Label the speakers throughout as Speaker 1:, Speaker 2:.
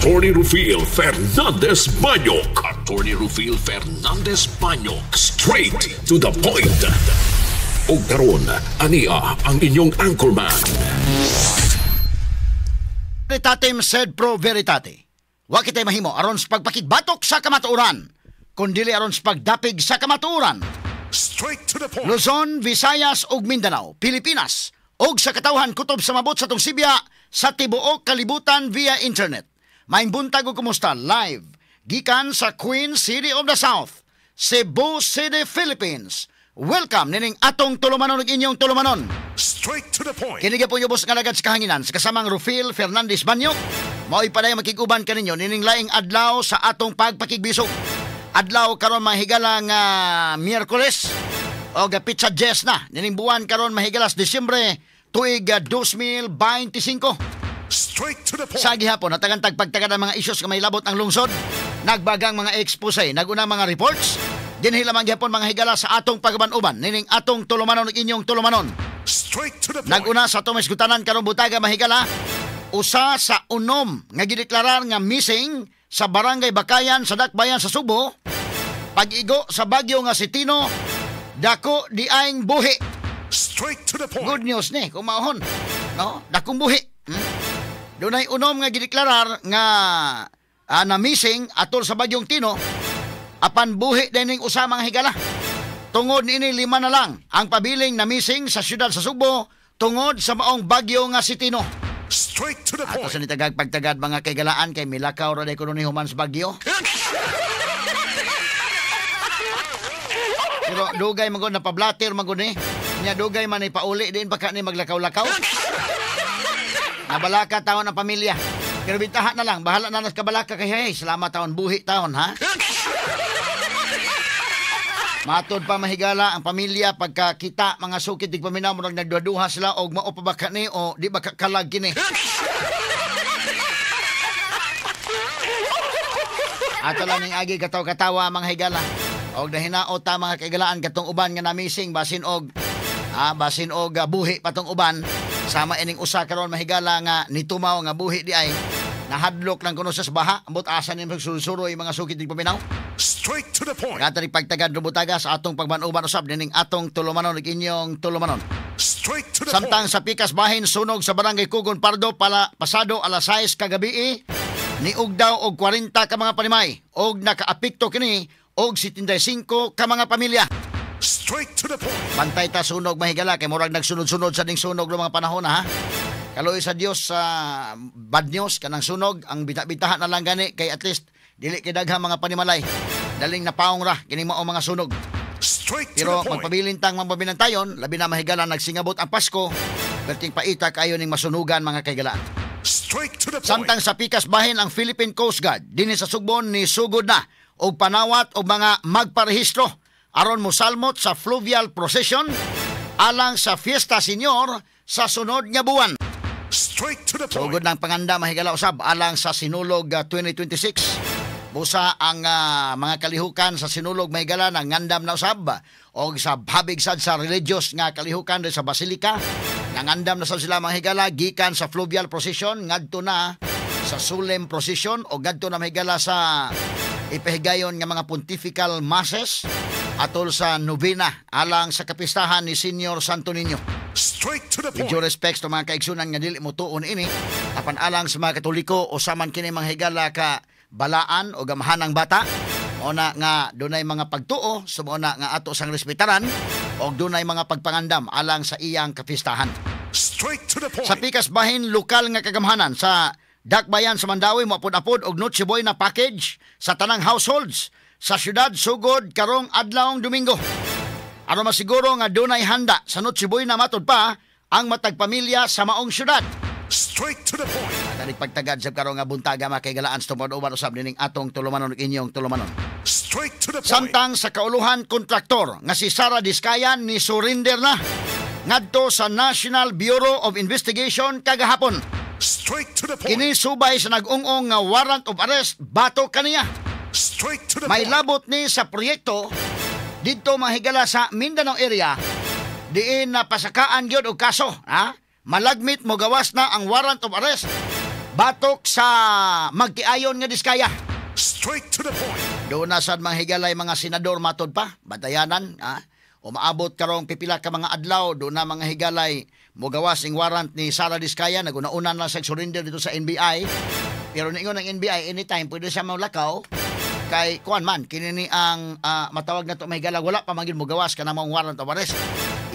Speaker 1: Attorney Rufil Fernandez Banyok. Attorney Rufil Fernandez Banyok. Straight to the point. Og karon, ania ang inyong anchorman.
Speaker 2: Veritatem sed pro veritate. Wa kitay mahimo aron sa pagpakigbatok sa kamatuoran, kundili aron sa pagdapig sa kamatuoran.
Speaker 1: Straight to the point.
Speaker 2: Luzon, Visayas ug Mindanao, Pilipinas ug sa katawhan kutob sa mabot sa atong sibya sa tibuok kalibutan via internet. Maayong buntag ug kumusta live gikan sa Queen City of the South, Cebu City, Philippines. Welcome nining atong tulumanon ug inyong tulumanon.
Speaker 1: Straight to the point.
Speaker 2: Kini po ubos nga alagad sa kahanginan sa kasamang Rufil Fernandez Banyok. Mao'y padayon makig-uban kaninyo nining laing adlaw sa atong pagpakigbisog. Adlaw karon, mga higala, nga Miyerkules o petsa 10 na nining buwan karon, mahigala, sa Disyembre, tuig 2025.
Speaker 1: Straight to the point.
Speaker 2: Sa gihapon, natagan tag pagtagad ang mga isyos nga may labot ang lungsod, nagbagang mga expose, nagunang mga reports, dinhi lamang gihapon, mga higala, sa atong pagaban-uban nining atong tulumanon ug inyong tulumanon.
Speaker 1: Straight to the point.
Speaker 2: Naguna sa atong maisgutanan karong butaga, mahigala, usa sa unom nga gideklarar nga missing sa Barangay Bacayan sa Dakbayan sa Sugbo, pag-igo sa bagyo nga si Tino, dako diayng buhi.
Speaker 1: Straight to the point.
Speaker 2: Good news ni kung maohon. No? Dakong buhi. Dunay unom nga gideklarar nga na missing atol sa bagyong Tino, apan buhi dining usa, mga higala. Tungod niini, lima na lang ang pabiling na missing sa syudad sa Sugbo tungod sa maong bagyo nga si Tino.
Speaker 1: Straight to the
Speaker 2: Ato
Speaker 1: point.
Speaker 2: sa nitagag pagtagad, mga kaigalaan, kay milakaw ra day kuno ni human sa bagyo. Pero dugay man gud na pablater man gud ni. Nya dugay man ni pauli din pa ka ni maglakaw-lakaw. Nabalaka taon ang pamilya. Pero bintahan na lang, bahala na nas kabalaka kay hey, salamat taon buhi taon ha. Matod pa, mahigala, ang pamilya pagkakita mga sukit di paminaw, murag nagduha sila og mao pa ba ka ni o di ba ka kalag kini. Ato lang ning agi kataw-katawa, mga higala. Og nahinaot ta, mga kaigalaan, katong uban nga namising basin og buhi patong uban sama ining usa karon, mahigala, nga nitumaw nga buhi di ay nahadlok lang kuno sa baha, ambot asa ni magsulsuroy mga sukit di paminaw.
Speaker 1: Straight to the point.
Speaker 2: Katari pagtagad rubutaga sa atong pagbanuban usab nining atong tulumanon ug inyong tulumanon.
Speaker 1: Straight to the
Speaker 2: Samtang
Speaker 1: point.
Speaker 2: sa Pikas Bahin, sunog sa Barangay Kugon Pardo pala pasado alas 6 kagabi, niugdaw og 40 ka mga panimay og nakaapekto kini og 75 ka mga pamilya.
Speaker 1: Straight to the point.
Speaker 2: Bantay ta sunog, mahigala, kay murag nagsunod-sunod sa ning sunog ng mga panahon na ha. Kaloy sa Dios sa bad news kanang sunog ang bita-bitahan na lang gani kay at least dili kay daghang mga panimalay. Daling napaong ra kini mao mga sunog.
Speaker 1: Straight to
Speaker 2: Pero
Speaker 1: the point.
Speaker 2: magpabilin tang mabinantayon, labi na, mahigala, nagsingabot ang Pasko, perting paita kayo ning masunugan, mga kaigalaan.
Speaker 1: Straight to the point.
Speaker 2: Samtang sa Pikas Bahin, ang Philippine Coast Guard dinhi sa Sugbon ni sugod na og panawat og mga magparehistro aron mosalmot sa fluvial procession alang sa Fiesta Senior sa sunod nga buwan.
Speaker 1: Straight to the point.
Speaker 2: Sugod ng panganda, mahigala, usab alang sa Sinulog 2026. Busa ang mga kalihukan sa Sinulog, mahigala, nang ngandam na usab og sa habig sad sa religious nga kalihukan sa Basilica. Nangandam na sad sila, mga higala, gikan sa fluvial procession ngadto na sa solemn procession o ngadto na, mahigala, sa ipahigayon nga mga pontifical masses atol sa novena alang sa kapistahan ni Senior Santo Niño.
Speaker 1: Straight to the
Speaker 2: With
Speaker 1: point.
Speaker 2: due respect to mga kaigsunan nga dili mo tuon ini, apan alang sa mga Katoliko o saman kini, mga higala, ka balaan o gamahanang bata, mao na nga dunay mga pagtuo, so mao na nga ato sang respetaran og dunay mga pagpangandam alang sa iyang kapistahan.
Speaker 1: Straight to the point.
Speaker 2: Sa Pikas Bahin, lokal nga kagamhanan sa Dakbayan sa Mandaue moapod-apod og Noche Buena package sa tanang households sa syudad sugod karong adlawng Domingo. Aron masiguro nga dunay handa sa Noche Buena, matod pa ang matag pamilya sa maong syudad.
Speaker 1: Straight to the point.
Speaker 2: At pagtagad sa karong nga buntaga, mga kaigalaan, sa tumad-uban usab nining atong tulumanon ug inyong tulumanon.
Speaker 1: Straight to the point.
Speaker 2: Samtang sa kauluhan, kontraktor nga si Sara Discayan ni surrender na ngadto sa National Bureau of Investigation kagahapon.
Speaker 1: Straight to the point.
Speaker 2: Kini subay sa nag-ung-ong nga warrant of arrest batok kaniya.
Speaker 1: Straight to the
Speaker 2: May
Speaker 1: point.
Speaker 2: labot ni sa proyekto didto, mahigala, sa Mindanao area diin na pasakaan gyud og kaso, ha? Malagmit mo gawas na ang warrant of arrest Batok sa magtiayon nga Diskaya.
Speaker 1: Straight to the point.
Speaker 2: Doon na sad mga higalay mga senador matod pa, batayanan, ha? Umaabot karong pipila ka mga adlaw, doon na mga higalay mogawas ing warrant ni Sara Diskaya, naguna-una na sa surrender dito sa NBI. Pero niingon ang NBI, anytime pwede siya maulakaw. Kay kuan man, kini ni ang matawag na to mga higala, wala pa man gyud mogawas kanang maong warrant of arrest.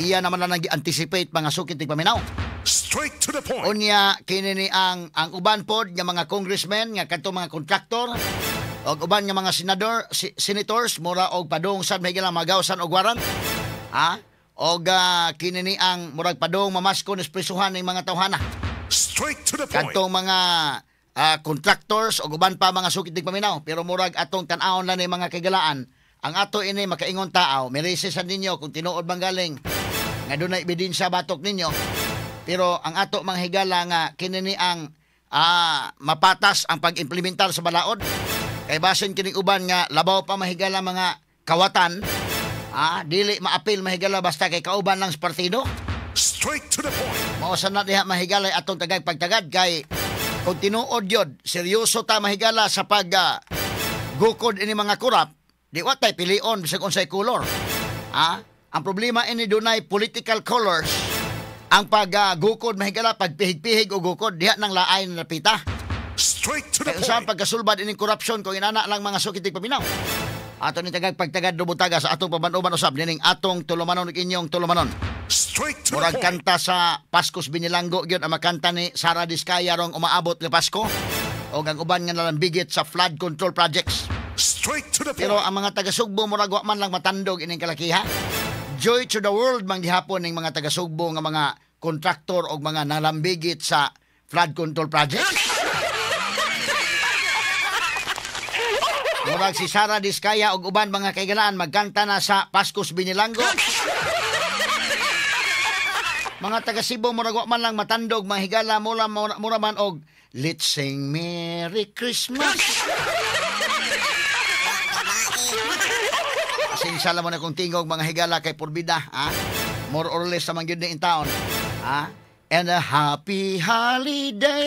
Speaker 2: Iya naman lang nag-anticipate mga sukit tig paminaw.
Speaker 1: Straight to the point.
Speaker 2: Unya kini ni ang uban pod nga mga congressmen nga kadto mga kontraktor og uban nga mga senador, senators mura og padung sad may gilang magawsan og warrant. Ha? Og kini ni ang murag padung mamasko ni prisuhan ning mga tawhana.
Speaker 1: Straight to the point.
Speaker 2: Kadtong mga contractors og uban pa mga sukit tig paminaw, pero murag atong tan-awon lang ni mga kagalaan. Ang ato ini makaingon tao, merese sa ninyo kung tinuod bang galing nga dunay ebidensya batok ninyo. Pero ang ato mga higala nga kini ni ang mapatas ang pag-implementar sa balaod. Kay basin kining uban nga labaw pa mahigala mga kawatan, dili maapil mahigala basta kay kauban lang sa partido.
Speaker 1: Straight to the point.
Speaker 2: Mao sa na diha mahigala atong tagag pagtagad kay kung tinuod yod, seryoso ta mahigala sa pag gukod ini mga kurap, di wa tay pilion bisag unsay color. Ang problema ini dunay political colors. Ang pag-gukod mahigala, pagpihig-pihig o gukod, diha nang laay na napita.
Speaker 1: Straight to the
Speaker 2: Kaya usahan
Speaker 1: point.
Speaker 2: Pagkasulbad ining korupsyon kung inana lang mga sukit tig paminaw. Ato ni tagag pagtagad dubutaga sa atong paban-uban usab nining atong tulumanon ug inyong tulumanon.
Speaker 1: Straight to the
Speaker 2: Murag
Speaker 1: point.
Speaker 2: kanta sa Paskos Binilanggo gyud ang makanta ni Sara Diskaya rong umaabot nga Pasko og ang uban nga nalambigit sa flood control projects.
Speaker 1: Straight to the
Speaker 2: Pero
Speaker 1: point.
Speaker 2: ang mga taga-Sugbo murag wa man lang matandog ining kalakiha. Joy to the world man gihapon ning mga taga-Sugbo nga mga kontraktor og mga nalambigit sa flood control project. Murag si Sara Diskaya og uban mga kaigalaan magkanta na sa Paskos Binilanggo. Mga taga Cebu murag wa man lang matandog mga higala mura, mura, mura man og Let's sing Merry Christmas. Pasensya lang mo na kung tingog mga higala kay Purbida, ha? More or less sa mga yun in town. Ha? And a happy holiday.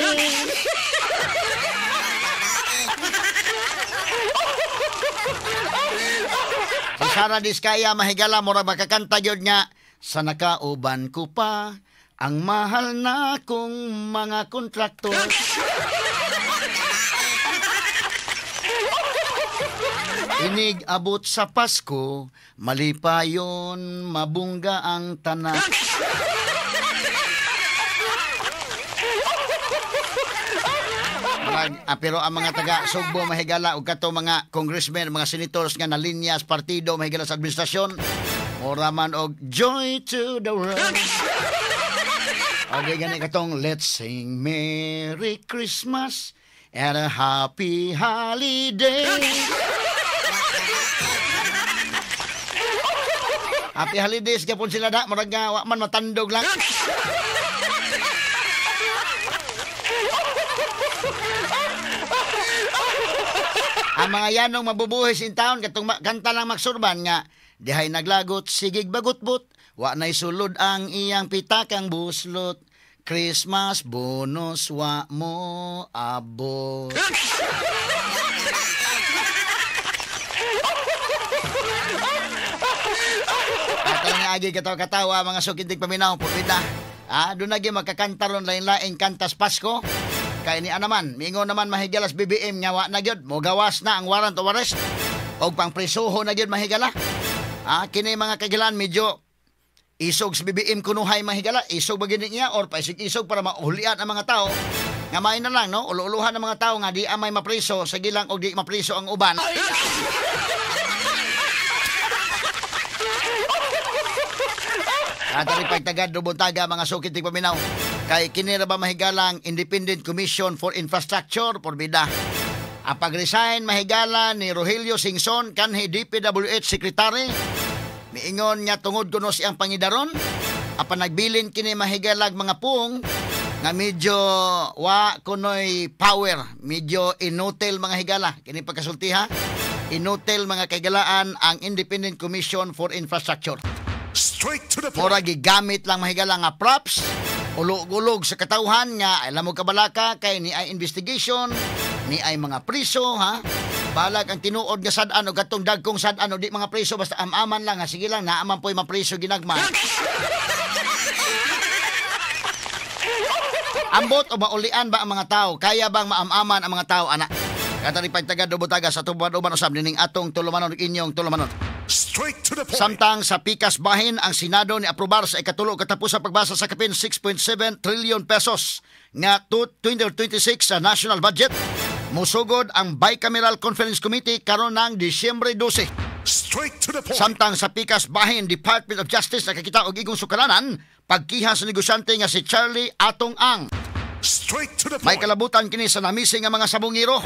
Speaker 2: Si Sara Diskaya mahigala mura makakanta yun nga sa nakauban ko pa ang mahal na kong mga kontraktor. Inig abot sa Pasko, malipayon, mabungga ang tanan. Pero ang mga taga Sugbo mahigala og kato mga congressmen, mga senators nga nalinya sa partido mahigala sa administrasyon, mura man og joy to the world. Okay, gani katong let's sing Merry Christmas and a happy holiday. Happy holidays gapon sila da, murag nga wa man matandog lang. Ang mga yanong mabubuhis in town katong kanta lang magsurban nga dihay naglagot sigig bagutbot, wa nay sulod ang iyang pitakang buslot. Christmas bonus wa mo abot. Atong nga agi katawa-katawa mga sukintig paminaw pupita. Doon lagi magkakanta ron lain-laing kantas Pasko. Kay ni naman, mingon naman mahigalas BBM nga wa na gyud, mogawas na ang warrant of arrest og pangpresoho na gyud mahigala. Kini mga kagilan medyo isog sa BBM kunuhay mahigala, isog ba gyud niya or paisig-isog para maulian ang mga tao. Nga may na lang no, ulo-uluhan ang mga tao nga di amay mapriso sige lang og di mapriso ang uban. At ang pagtagad dubuntaga mga sukit tig paminaw. Kay kini ra ba mahigalang Independent Commission for Infrastructure porbida. Ang pag-resign mahigala ni Rogelio Singson kanhi DPWH Secretary. Miingon nga tungod kuno siyang pangidaron. Apan nagbilin kini mahigalag mga puong nga medyo wa kunoy power, medyo inutil mga higala. Kini pagkasultiha, inutil mga kaigalaan ang Independent Commission for Infrastructure.
Speaker 1: Straight to the point.
Speaker 2: Mura gigamit lang mahigala nga props Ulog-ulog sa katawhan nga alam mo kabalaka kay ni ay investigation, ni ay mga priso, ha. Balag ang tinuod nga sad-an o katong dagkong sad-an o di mga priso, basta amaman lang ha, sige lang, naaman po'y mapriso ginagmay. Ambot o maulian ba ang mga tao? Kaya bang maamaman ang mga tao, ana? Katari pagtagad o butaga sa tuban-uban usab nining atong tulumanon inyong tulumanon.
Speaker 1: Straight to the point.
Speaker 2: Samtang sa pikas bahin ang Senado ni aprobar sa ikatulo katapos sa pagbasa sa kapin 6.7 trillion pesos nga 2026 sa national budget. Musugod ang Bicameral Conference Committee karon ng Disyembre 12.
Speaker 1: Straight to the point.
Speaker 2: Samtang sa pikas bahin, Department of Justice nakakita og igong sukalanan pagkiha sa negosyante nga si Charlie Atong Ang.
Speaker 1: Straight to the
Speaker 2: May
Speaker 1: point.
Speaker 2: Kalabutan kini sa namising nga mga sabungiro.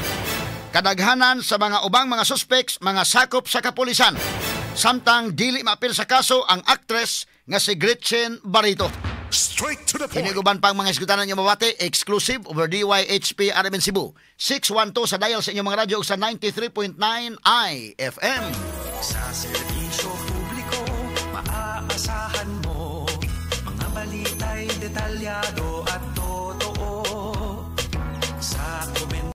Speaker 2: Kadaghanan sa mga ubang mga suspects, mga sakop sa kapulisan. Samtang dili maapil sa kaso ang actress nga si Gretchen Barreto.
Speaker 1: Straight to the point.
Speaker 2: Kini uban pang mga isgutanan niyo mabati, exclusive over DYHP RMN Cebu. 612 sa dial sa inyong mga radyo ug sa 93.9 IFM.
Speaker 3: Sa serbisyo publiko, maaasahan mo. Mga balita'y detalyado.